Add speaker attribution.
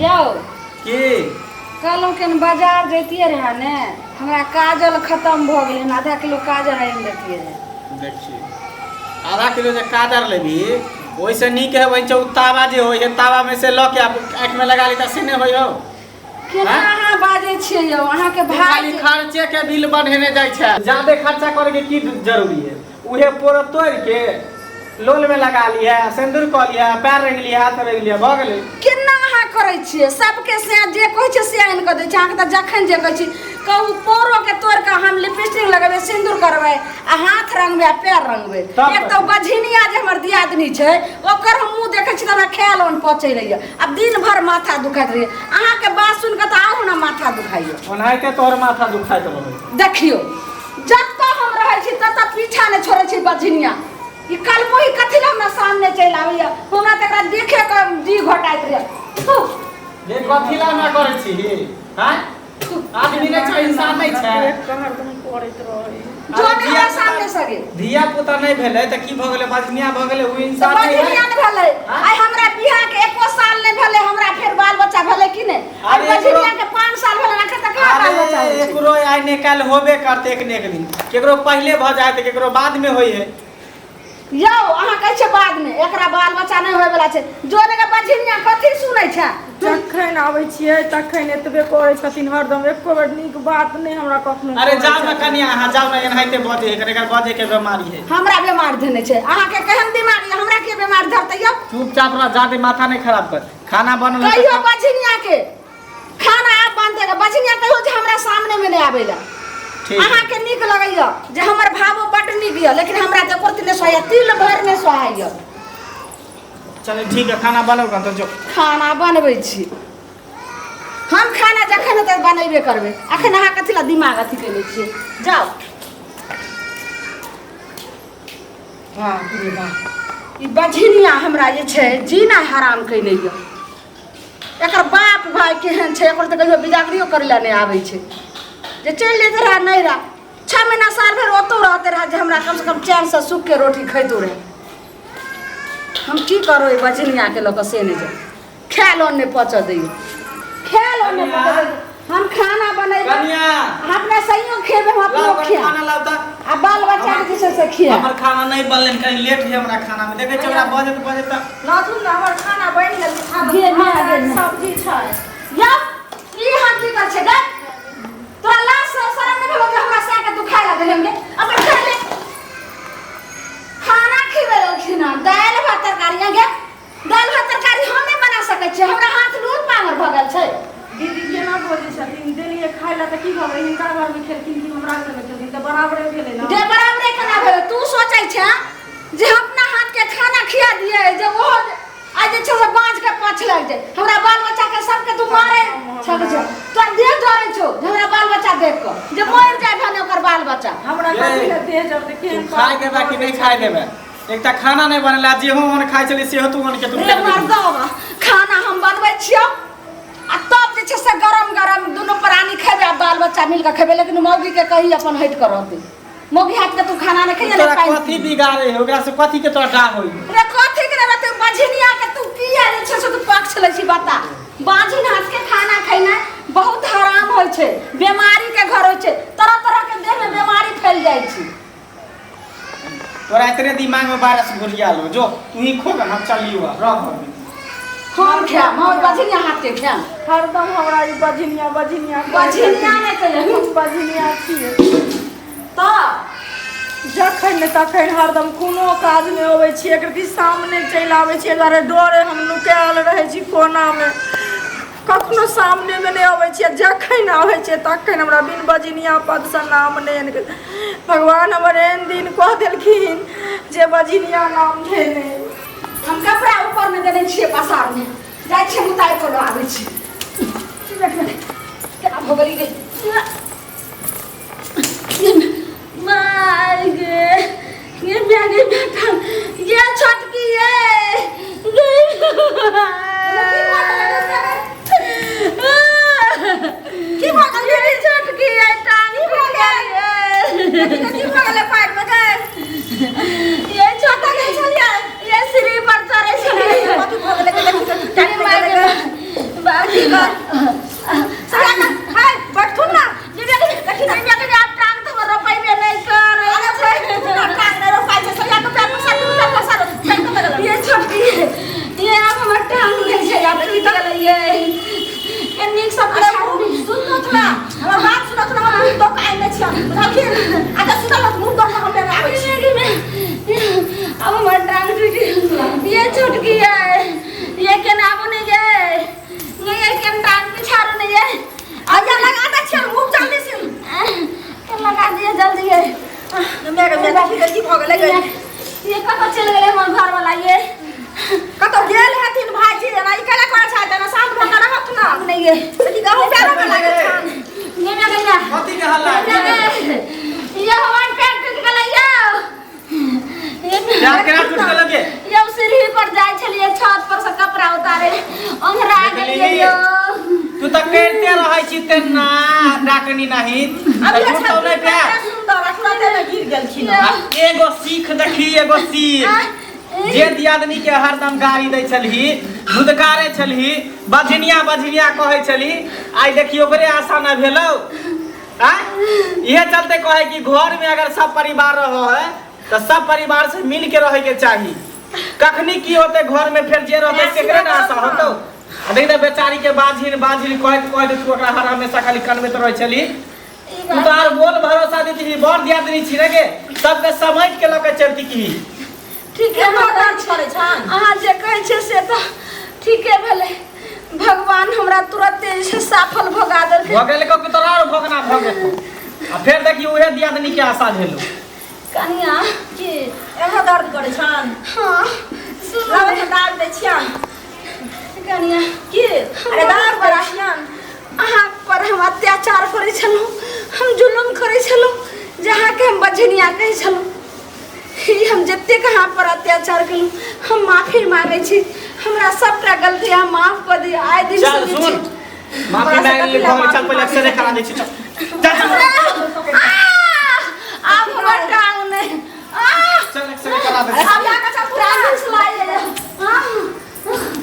Speaker 1: यौ।
Speaker 2: की?
Speaker 1: कहलहुँ केन बाजार जैतियै रहए ने, हमरा काजल खतम भऽ गेलै हन, आधा किलो काजल आनि देतियै रहए।
Speaker 2: देखिए, आधा किलो जे काजर लेबही, ओहिसँ नीक है वही ओ तावा जे होइ है, तावा में से लऽ के आँखि में लगा ली तऽ से नहि होइ हौ।
Speaker 1: केना अहाँ बाजै छियै यौ? अहाँके
Speaker 2: तू
Speaker 1: भाय
Speaker 2: खाली खर्चे के बिल बढ़ेने जाइ छै। जादे खर्चा करे के की जरूरी है? उहे पोरो तोड़ के लोल में लगा लिया, सिंदूर कऽ लिया, पैर रंग लिया, हाथ रंग लिया, भऽ गेलै।
Speaker 1: केना अहाँ करै छियै? सबके से जे कहै छियै से आनि कऽ दै छै अहाँके। तऽ जखन जे कहै छी, कहू, पोरोके तोड़ि कऽ हम लिपस्टिक लगेबै, सिन्दूर करबै आ हाथ रंगबै आ पैर रंगबै?
Speaker 2: तब
Speaker 1: एक तऽ ओ बझिनिया जे हमर दियादनी छै, ओकर हम मुँह देखै छी तऽ हमरा खायल अन्न पचै रहैए आ दिन भरि माथा दुखाइत रहैए। अहाँके बात सुनि कऽ तऽ आरो ने माथा दुखाइए।
Speaker 2: ओनाहिते तोहर माथा दुखाइत रहै।
Speaker 1: देखियौ, जतऽ हम रहै छी ततऽ पीछा नहि छोड़ै छी बझिनिया। ई कलमोही कथी लए हमरा सामने चलि आबैए? हमरा तऽ एकरा देखे कऽ जी घोटाइत रहैए। थू।
Speaker 2: जे कथी ला हमरा करै छी? हैं, आदमी नहि छै? इंसान नहि छै?
Speaker 3: देख कऽ हरदम करैत रहै।
Speaker 1: जो नहि हमरा सामने सगे।
Speaker 2: धिया पुता नहि भेलै तऽ की भऽ गेलै? बजनिया भऽ गेलै? ओ
Speaker 1: तऽ
Speaker 2: इंसान नहि है?
Speaker 1: बझिनिया नहि भेलै?
Speaker 2: आँय?
Speaker 1: आइ हमरा बियाह के एको साल नहि भेलै, हमरा फेर बाल बच्चा भेलै कि नहि? आइ
Speaker 2: अरे
Speaker 1: बझिनिया के 5 साल भेलै, अखन तक कहाँ बाल बच्चा
Speaker 2: अरे
Speaker 1: होइ छै?
Speaker 2: एकरो आइ ने काल्हि होबे करतै, एक ने एक दिन। केकरो पहिले भऽ जाए तऽ केकरो बादमे होइ है।
Speaker 1: यौ, अहाँ कहै छियै बादमे, एकरा बाल बच्चा नहि होय वाला छै। जो ने बझिनिया कथी सुनै छै?
Speaker 3: जखन आबै छियै तखन एतबे करै छथिन हरदम, एको बेर नीक बात नहि हमरा कखनो
Speaker 2: अरे
Speaker 3: करै
Speaker 2: जाउ ने
Speaker 3: छथिन।
Speaker 2: कनिया, अहाँ जाउ ने, एनाहिते बजे है, एकर बजे के बीमारी है।
Speaker 1: हमरा बीमार धेने छै। अहाँके केहन बीमारी? हमरा के बीमार धरतै यौ?
Speaker 2: चुपचाप रह, जादे माथा नहीं खराब कर। खाना बनल है तऽ
Speaker 1: कहियो बझिनिया के खाना आब बनतै गे। बझिनिया कहियो जे हमरा सामने में नहि आबै ला।
Speaker 2: ठीक है।
Speaker 1: अहाँके नीक लगैया जे हमर भावो बड्ड नीक यऽ, लेकिन हमरा तऽ एको रत्ती नहि सोहाइया, तिल भरि नहि सोहाइया।
Speaker 2: चल ठीक है, खाना बनाउ तो जो।
Speaker 1: खाना बनबै छी हम। खाना जखन हेतै बनेबे करबै। अखन अहाँ कथी ला दिमाग अथी केने छियै? जाउ। बाप रे बाप, ई बझिनिया हमरा जे छै जीना हराम केने यऽ। एकर बाप भाय केहन छै? एकर तऽ कहियो बिदागरियो करै लए नहि आबै छै। जे चलि जेतै रहए नहि रह, 6 महीना साल भरि ओतौ रहते रहए, जे हमरा कमसँ कम चैनसँ सुखके रोटी खैतो रहए। हम की करू एहि बझिनियाके लऽ कऽ से नहि जाय। खायल अन्न नहि पचऽ दैए, खायल अन्न नहि पचऽ दैए। हम खाना बनेबै।
Speaker 2: कनिया।
Speaker 1: हम अपना सहियो खेबै, हम अपनो
Speaker 2: लाउ कनि
Speaker 1: खायब।
Speaker 2: खाना लाउ तऽ।
Speaker 1: आ बाल बच्चाके जे छै से खियाब।
Speaker 2: हमर खाना नहि बनलै, कनि लेट है हमरा खाना में। देखै छियै, हमरा बजत बजत तऽ
Speaker 3: लाथुन ने, हमर खाना बनि गेल छै, खाना।
Speaker 1: गे माय, गे माय।
Speaker 3: सब्जी छै।
Speaker 1: यौ, ई हाथ की कर छै गे? तोरा लाज से शरम नहि भेलो जे हमरा साके तू खाय ला देलहन गे? अपन खा ले। खाना खिबे रहलखिन हन दालि भात तरकारी। गे, दालि भात तरकारी हम नहि बना सकै छियै? हमरा हाथ लूर पांगर भऽ गेल छै।
Speaker 3: दीदी, केना बजै छथिन? देलियै खाय लए तऽ की भऽ गेलै? हिनका घरमे खेलखिन कि हमरा घरमे खेलखिन तऽ बराबरे भेलै ने।
Speaker 1: जे बराबरे केना भेलै? तू सोचै छै जे हम अपना हाथ के खाना खिया दिए जे ओहो आइ जे छै से बाँझ के पाछ लागि जाय। हमरा बाल बच्चा के सबके तू मारे छक छै। तोरा देह जरै छौ जे हमरा बाल बच्चा देख कऽ जे मरि जाय भने ओकर बाल बच्चा।
Speaker 3: हमरा
Speaker 2: ये,
Speaker 3: कथी लए देह जरतै?
Speaker 2: तू
Speaker 3: केहन
Speaker 2: खाय देबे कि नहि खाय देबे? एकटा खाना नहि बनेला, जेहो मन खाइ छलै सेहो तू अनके तू
Speaker 1: रे
Speaker 2: फेक देलही।
Speaker 1: मर्दवा, खाना हम बनबै छियौ आ तब जे छै से गरम गरम दुनू प्राणी खेबै आ बाल बच्चा मिल कऽ खेबै, लेकिन मौगी के कही अपन हटि कऽ रहतै। मौगी हाथ के तू खाना नहि खइहे।
Speaker 2: तोरा
Speaker 1: ने पानि
Speaker 2: कथी बिगाड़े है ओकरा से? कथी के तोरा डाह होई?
Speaker 1: रे, कथी के रहते? बझनिया के तू किया जे छै से तू पक्ष लै छी, बता। बाझिन हाथ के खाना खैनाइ बहुत हराम होइ छै, बीमारी के घर होइ छै, तरह तरह के देह में बीमारी फैल जाइ छै।
Speaker 2: तोरा इतने दिमाग में वायरस घुरिया लो। जो तू ही खो, हम चलियो रह घर में।
Speaker 1: हम खायब, हम बझनिया हाथ के खायब।
Speaker 3: हरदम हमरा ई बझनिया बझनिया कहै
Speaker 1: बझनिया नहि कहियै।
Speaker 3: हम बझनिया छियै?
Speaker 1: तऽ
Speaker 3: जखन ने तखन हरदम कोनो काज नहि अबै छी, एक रति सामने चलि आबै छी। एहि दुआरे डरे हम नुकायल रहै छी कोनामे, कखनो सामनेमे नहि अबै छी। आ जखन आबै छियै तखन हमरा बिन बजनिया पदसँ नाम नहि आनि। भगवान हमर एहन दिन कऽ देलखिन जे बजनिया नाम भेलै।
Speaker 1: हम कपड़ा ऊपर में देने छियै पसारने, जाइ छियै उतारि कऽ लऽ आबै छी। केना भऽ गेली गे? माय गे, ये माय गे, बेटा ये छोटकी ये
Speaker 3: की भऽ गेल दीदी?
Speaker 1: छोटकी ये टांग
Speaker 3: भऽ गेल? की भऽ गेलै पैरमे गे?
Speaker 1: ये छोटकी
Speaker 3: गेल छलियै?
Speaker 1: ये सीढ़ी पर चढ़ै छलियै।
Speaker 3: कथी भऽ गेलै? देखी, देखी,
Speaker 1: अरे माय गे, बाप।
Speaker 3: की कर सरिया के हाय बैठथुन ना।
Speaker 1: देखी ना, देखी आप टांग तो रोपाइबे नहीं कर।
Speaker 3: अरे बैठथुन ना, टांग नहीं रोपाइ छै। सरिया के पैर पसार, पैर पसार, पैर कतऽ गेलै?
Speaker 1: ये छोटकी, ये आप हमर टांग नहि छै, आप टूटि गेलै। ये नीक सब।
Speaker 3: अरे सुनत ना, हमर बात सुनत ना। हम मुँह दऽ कऽ आनने छियन, बुझलखिन? अच्छा सुनल, मुँह दऽ कऽ हम लेने आबै छी।
Speaker 1: अब हमर टांग टूटि। ये छोटकी है, ये केना आबू नहीं, ये केना टांग पिछाड़ू नहीं ये।
Speaker 3: आइया लगा दै छियन मुँह, जल्दी से
Speaker 1: लगा दिए जल्दी ये।
Speaker 3: मैं मैं देखी गई, की भऽ गेलै गई?
Speaker 1: ये कतऽ चलि गेलै हमर घरवाला ये?
Speaker 3: कतौ गेल हेथिन भाईजी। एना ई केना करै छै? एना शान्त भऽ कऽ रहत ना।
Speaker 1: नहीं ये।
Speaker 3: से की कहू, पैरो में लागल छन।
Speaker 1: ये ना गया।
Speaker 2: कथी के हल्ला?
Speaker 1: ये हमर पैर टूटि गेलै यौ। ये
Speaker 2: प्यार केना टूट गेल गे?
Speaker 1: यौ, सीढ़ी पर जाइ छलियै छत पर से कपड़ा उतारे, ओंघरा गेलियै यौ।
Speaker 2: तू तऽ करिते रहै छी तेना डाकनी नहीं।
Speaker 3: अभी
Speaker 2: टूटतौ
Speaker 3: अच्छा
Speaker 2: नहि प्यार?
Speaker 3: सुन्दर आ तुरंते में गिर गेलखिन।
Speaker 2: आ एगो सीख देखी, एगो सीख। जे दियादनी के हरदम गाली दै छलही, धुधकारे छलही, बझनिया बझनिया कहै छलही, आइ देखी ओकरे आशा न भेलौ। आँय, इहे चलते कहै कि घर में अगर सब परिवार रहो है तऽ सब परिवार से मिल के रहे के चाही। कखनी की होते घर में, फेर जे रहते सेकरे ने आशा होतौ। आ देख ने बेचारी के, बाझिन बाझिन कहैत कहैत तू ओकरा हर हमेशा खाली कनबैत रहै छलही। तू तऽ आर बोल भरोसा देती, बड़ दियादनी छी रे गे, सबके समझ के लऽ के चलती की।
Speaker 1: ठीक है।
Speaker 3: केना दर्द करै छन?
Speaker 1: अहाँ जे कहै छियै से तऽ ठीके भेलै। भगवान हमरा तुरंते जे छै सफल भोगा देलकै।
Speaker 2: भऽ गेल कि तोरा आर भोगना भऽ गेल। आ फेर देखी उहे दियादनी के आशा भेलो।
Speaker 1: कनिया।
Speaker 3: की एना दर्द करै छन?
Speaker 1: हाँ, सुनू।
Speaker 3: लाबै तऽ दाब दै छियन।
Speaker 1: कनिया।
Speaker 3: की? अरे दाब दै छियन।
Speaker 1: अहाँ पर हम अत्याचार करै छलहुँ, हम जुलुम करै छलहुँ, जे अहाँके हम बझनिया कहै छलहुँ। ई हम जतेक अहाँ पर अत्याचार केलहुँ, हम माफी मांगै छी। हमरा सबटा गलती अहाँ माफ कऽ दिअ। आइ दिन
Speaker 2: चल
Speaker 1: से
Speaker 2: सुन, माफी मांगि ले, भऽ गेल। चल, पहिले एक्सरे करा दै छी। चल चल चल।
Speaker 1: आब हमर टांग नहि।
Speaker 2: चल, एक्सरे करा दै छी।
Speaker 1: आब